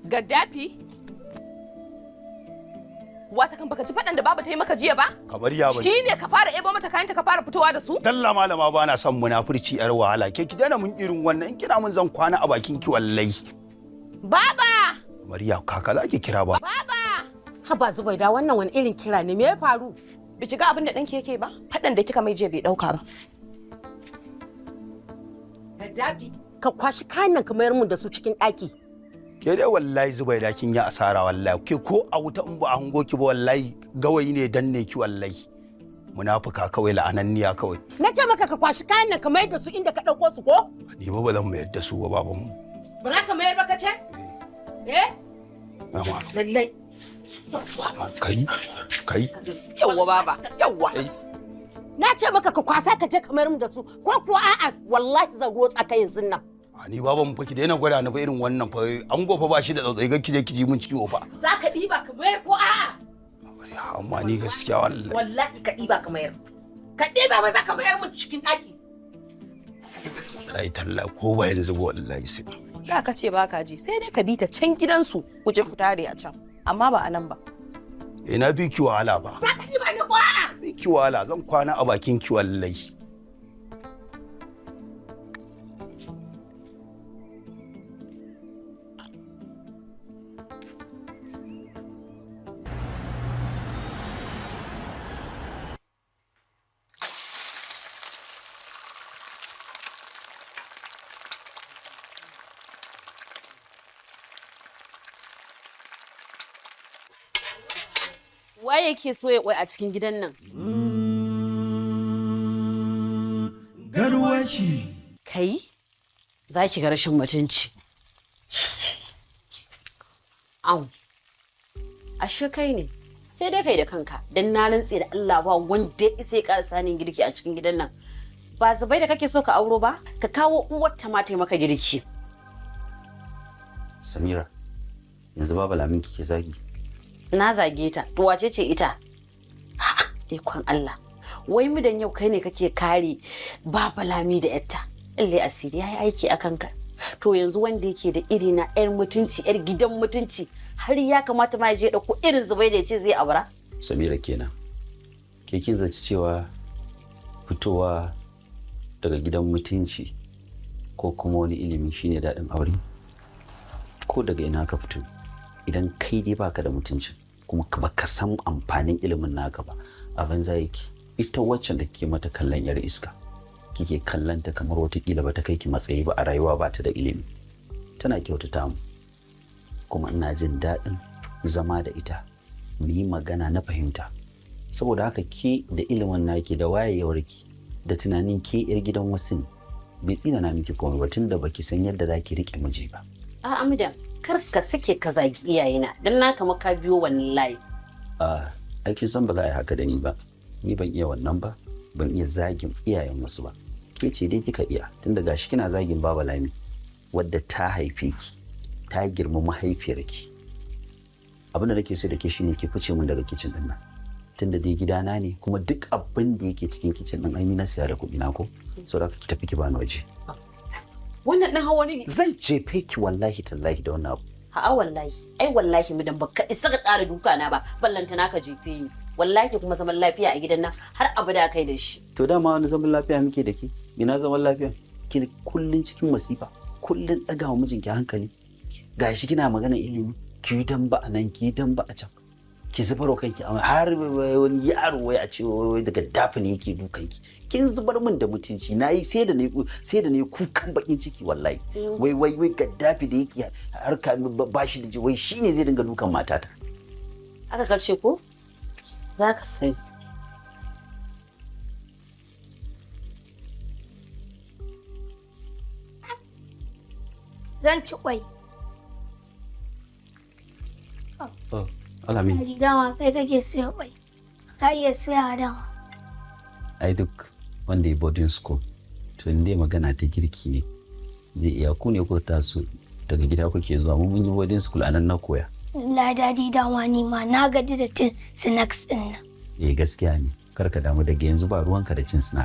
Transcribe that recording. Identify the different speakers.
Speaker 1: Gaddafi? Wata kan baka ji faɗan da baba ta yi maka jiya ba?
Speaker 2: Kamar ya bane.
Speaker 1: Shi ne ka fara ebo mata kayanta ka fara fitowa da su?
Speaker 2: Dalla malama, ba na son munafurci, yar wahala. Ke ki daina mun irin wannan, in kina mun zan kwana a bakin ki wallahi.
Speaker 1: Baba!
Speaker 2: Mariya, kaka za ki kira ba.
Speaker 1: Baba!
Speaker 3: Haba Zubaida, wannan wani irin kira ne? Me ya faru?
Speaker 1: Biki ga abin da ɗanki yake ba? Faɗan da kika mai jiya bai ɗauka ba.
Speaker 3: Gaddafi, ka kwashi kayan nan ka mayar mun da su cikin ɗaki.
Speaker 2: Ke dai wallahi Zubaida, kin yi asara wallahi. Ke ko a wuta in ba a hango ki ba, wallahi gawayi ne danne ki wallahi. Munafuka kawai, la'ananniya kawai.
Speaker 3: Na ce maka ka kwashi kayan nan ka mayar da su inda ka ɗauko su ko?
Speaker 2: Ni ba ba zan mayar da su ba, babanmu.
Speaker 3: Ba za ka mayar ba ka ce? Eh?
Speaker 2: Mama,
Speaker 3: Lallai.
Speaker 2: kai kai.
Speaker 1: Yawwa baba, yawwa.
Speaker 3: Na ce maka ka kwasa ka je ka mayar mun da su ko kuwa a'a, wallahi zan rotsa ka yanzu nan.
Speaker 2: A ni baban fa ki daina gwada ni fa irin wannan fa, an gofa ba shi da tsautsayi, ga kije kiji mun ciwo fa.
Speaker 3: Za ka ɗiba ka mayar ko a'a?
Speaker 2: Amma ni gaskiya wallahi.
Speaker 3: Wallahi ka ɗiba ka mayar. Ka ɗiba ba za ka mayar mun cikin ɗaki.
Speaker 2: Wallahi talla ko ba yanzu ba wallahi sai.
Speaker 1: Da ka ce baka ji, sai dai ka bi ta can gidansu ku je ku tare a can. Amma ba a nan ba.
Speaker 2: Eh, na bi ki wahala ba.
Speaker 3: Za ka ɗiba ne ko a'a?
Speaker 2: Bi ki wahala, zan kwana a bakin ki wallahi.
Speaker 4: Waye yake so ya kwai a cikin gidan nan?
Speaker 5: Garwashi.
Speaker 4: Kai? Za ki ga rashin mutunci. Au. Ashe kai ne. Sai dai kai da kanka. Dan na rantse da Allah ba wanda ya isa ya ƙara sanin girki a cikin gidan nan. Ba Zubai da kake so ka auro ba? Ka kawo uwarta ma ta yi maka girki.
Speaker 6: Samira, yanzu babu lamin kike zagi.
Speaker 4: Na zage ta. To wace ce ita? A'a, ikon Allah. Wai mudan yau kai ne kake kare Baba Lami da yatta. Lalle asiri yayi aiki a kanka. To yanzu wanda yake da iri na yar mutunci, yar gidan mutunci, har ya kamata ma ya je ɗauko irin Zubai da ya ce zai aura?
Speaker 6: Samira kenan. Ke kin zaci cewa fitowa daga gidan mutunci ko kuma wani ilimi shine daɗin aure? Ko daga ina ka fito? Idan kai dai baka da mutuncin kuma baka san amfanin ilimin naka ba, a banza yake. Ita waccan da kike mata kallon yar iska, kike kallon ta kamar watakila ba ta kai ki matsayi ba a rayuwa, ba ta da ilimi. Tana kyautata mu. Kuma ina jin daɗin zama da ita, mu yi magana na fahimta. Saboda haka ke da ilimin naki da wayewarki da tunanin ke yar gidan wasu ne, bai tsina na miki komai ba tunda baki san yadda za ki riƙe miji ba.
Speaker 4: A'a mudan, kar ka sake ka zagi iyayena dan na kama ka biyo wannan layi.
Speaker 6: A aikin san ba za a yi haka da ni ba, ni ban iya wannan ba, ban iya zagin iyayen wasu ba. Ke ce dai kika iya, tunda gashi kina zagin Baba Lami wadda ta haife ki, ta girma mahaifiyarki. Abin da nake so da ke shine ki fice min daga kicin din nan. Tunda dai gidana ne, kuma duk abin da yake cikin kicin din ai ni na siya da kuɗi na ko, saboda haka ki tafi ki bani waje.
Speaker 4: Wannan ɗan hawa ne.
Speaker 6: Zan jefe ki wallahi tallahi da wannan abu.
Speaker 4: A'a wallahi, ai wallahi mudan baka isa ka ƙara duka na ba, ballanta na ka jefe ni. Wallahi kuma zaman lafiya a gidan nan har abada kai da shi.
Speaker 6: To dama wani zaman lafiya muke da ke? Ina zaman lafiya? Ki kullun cikin masifa, kullun ɗaga wa mijinki hankali. Gashi kina magana ilimi, ki yi dan ba a nan, ki yi dan ba a can. Ki zubar wa kanki amma har wani yaro wai a ce wai daga dafa ne yake dukan ki. Kin zubar min da mutunci, nayi sai da nayi kukan bakin ciki wallahi. Wai wai wai Gaddafi da yake harka ba shi da ji, wai shine zai dinga dukan matata.
Speaker 4: Aka kace ko? Za ka sani.
Speaker 7: Zan ci kwai.
Speaker 6: Oh, Alamin.
Speaker 7: Daddy, dama kai kake siya kwai. Ka iya siya dama.
Speaker 6: Ai duk wanda ya boarding school, to in dai magana ta girki ne zai iya. Ku ne ko taso daga gida kuke zuwa, mun yi boarding school, anan na koya.
Speaker 7: Allah daddy, dama ni ma na gaji da cin snacks din nan.
Speaker 6: Eh, gaskiya ne, kar ka damu, daga yanzu ba ruwanka da cin snack.